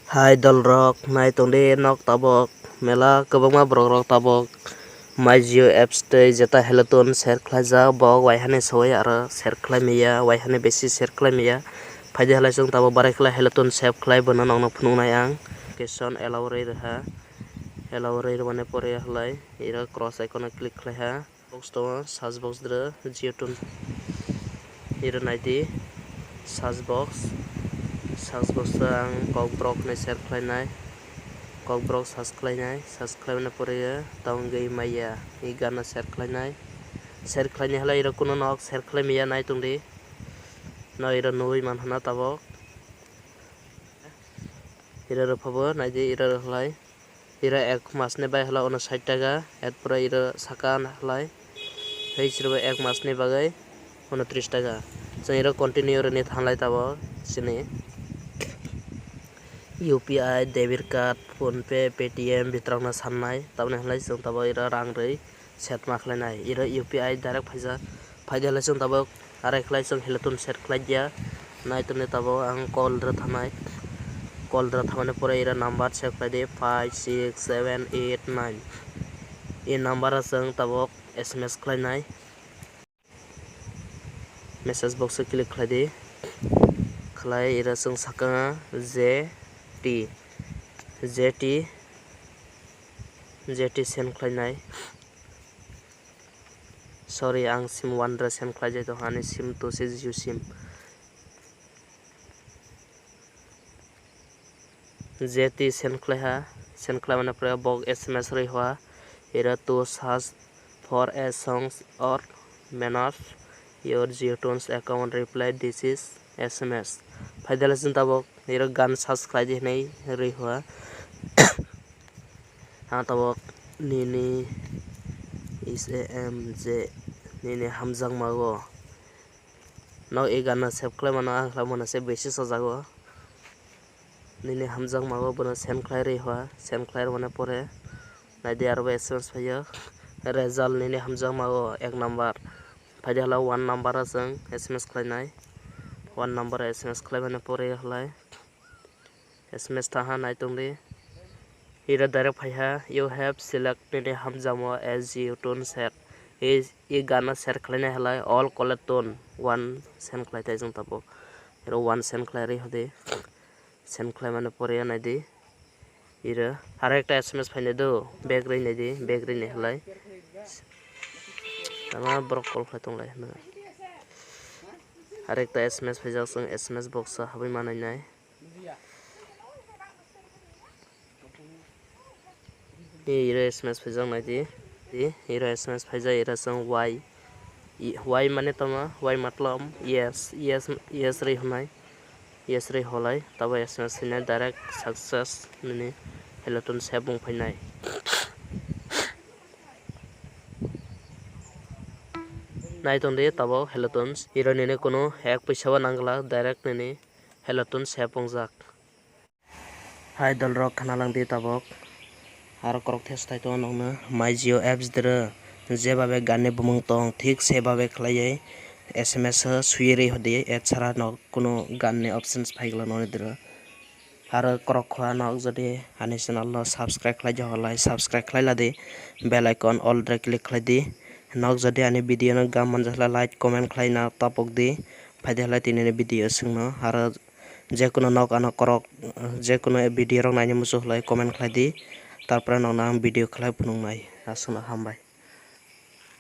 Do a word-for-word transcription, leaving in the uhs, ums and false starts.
Hai dolrok, nai tongdi nok tabok, mela kwbangma borokrok tabok My Jio apps tei jeta Heliton share khlaijak, bo waihani soi aro share khlai maya, waihani besi share khlai maya. Phaidi halai chwng tabok barai khlai Heliton save khlai bono nokno phunuknai ang. Location allow rwi rwha, allow rwi rwmani pore halai iro cross icon o click khlaiha. Box tongo, search box dro, Jio tun. Iro naidi, search box. Search box o ang Kokborok hinwi search khlainai. Kokborok search khlainai, search khlaimani pore o tongwi maya, i gana search khlainai. Search khlaini halai iro kuno nok search khlai maya nai tongdi. No iro nugwi manhana tabok. Iro rwphabo naidi iro rwkhlai. Iro ek masni bai hwla ono sait taka, erpore iro saka hwlai. Tei sirbo ek masni bagwi ono tris taka. Chwng iro continue rini thanglai tabok chini U P I, debit card, PhonePe, Paytm bitrokno sannai. Tamoni hwlai chwng tabok iro rang rwi save ma khlainai. Iro U P I direct phaijak. Phaidi halai chwng tabok arai khlai chwng Heliton save khlai dia. Nai tongni tabok ang call dra thanai. Call dra thamani pore iro number save khlai di five six seven eight nine. I number o chwng tabok S M S khlainai. Message box o click khlai di. Khlai iro chwng saka J T, J T, J T send khlainai. Sorry, ang sim one dra send khlaijak tongkha, ani sim two se Jio sim. J T send khlaiha, send khlaimani pore bo S M S rwi hwa, iro to search for a songs or manage your Jio tunes account, reply this is S M S. Phaidala chwng tabok iro gan search khlai di hinwi rwi hwa. Ang tabok nini is a M J, nini hamjakma o. Nok i gana save khlai mano, ang khlai mano se besi sajago. Nini hamjakma o bono send khlai rwi hwa, send khlai rwmani pore naidi aro bo S M S phaiyo. Result nini hamjakma o ek number. Phaidi halai one number o chwng S M S khlainai. One number o S M S khlaimani pore halai S M S thaha nai tongdi. Iro direct phaiha, "You have select nini hamjakma as Jio tune set." I, i gana share khlainai halai all caller tune one send khlai tai chwng tabok. Iro one send khlai rwi hodi. Send khlaimani pore naidi. Iro aro ekta S M S phainai do, back rwi naidi, back rwi nai halai. Tama borok call khlai tonglai hwnwi. Aro ekta S M S phaijak, chwng S M S box o habwi manai nai. Iro S M S phaijak naidi. Di, iro S M S phaijak, iro chwng Y. Y mane tamo, Y matlab yes, yes, yes rwi hwnai. Yes rwi hwnai, tabo S M S hinai direct success nini Heliton save wng phainai. Nai tongdi tabok Heliton, iro nini kunu ek puisa bo nangla, direct nini Heliton save wngjak. Hai dolrok khna langdi tabok, aro korok thestai tongo nokno My Jio apps dro, jebabe ganni bumung tong thik sebabe khlaiwi S M S o swiwi rwi hodi, et sara no kunu ganni options phaigwla noni dro. Aro korok khwa nok jodi ani channel no subscribe khlai jahalai subscribe khlai ladi, bell icon all dre click khlai di. Nok jodi ani video no gam manjakla like comment khlai na tapok di. Phaidi halai tini ni video swngno aro jekunu nok ano korok jekunu video rok naini muchung khlai comment khlai di. Tarpore nokno ang video khlai phunuknai. Aswkno hambai.